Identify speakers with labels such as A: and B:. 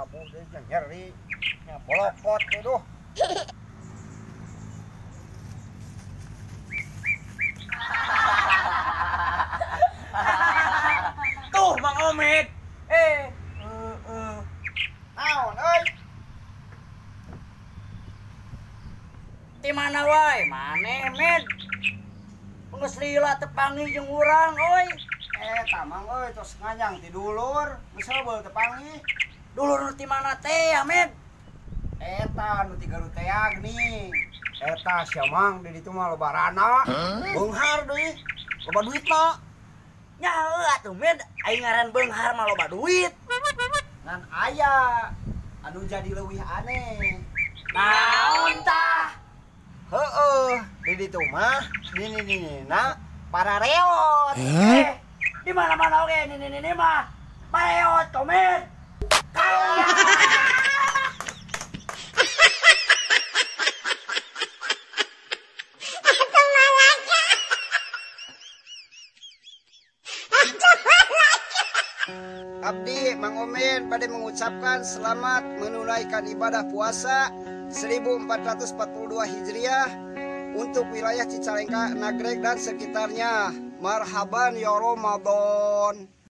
A: Labuh deui nyeri. Nya bolokot deui duh.
B: Tuh Mang Omid.
A: Naon euy?
C: Di mana wae maneh Med? Geus lila teu panggih jeung urang euy.
A: Tamang euy tos nganyang ti dulur, geus heubeul teu panggih.
C: Dulur nu ti mana teh ya Med?
A: Eta nu ti Garut teh geuning. Eta sia Mang di ditu mah loba rana. Beunghar deui. Loba duitna.
C: Nya heuh atuh Med, aing ngaran beunghar mah loba duit.
A: Ngan aya anu jadi leuwih aneh.
C: Naon tah?
A: Heeh, di ditu mah nini-ninina parareot.
C: Di mana-mana oge nini-nini mah pareot komet.
A: Abdi Mang Omen pada mengucapkan selamat menunaikan ibadah puasa 1442 Hijriah untuk wilayah Cicalengka, Nagreg dan sekitarnya. Marhaban ya Ramadan.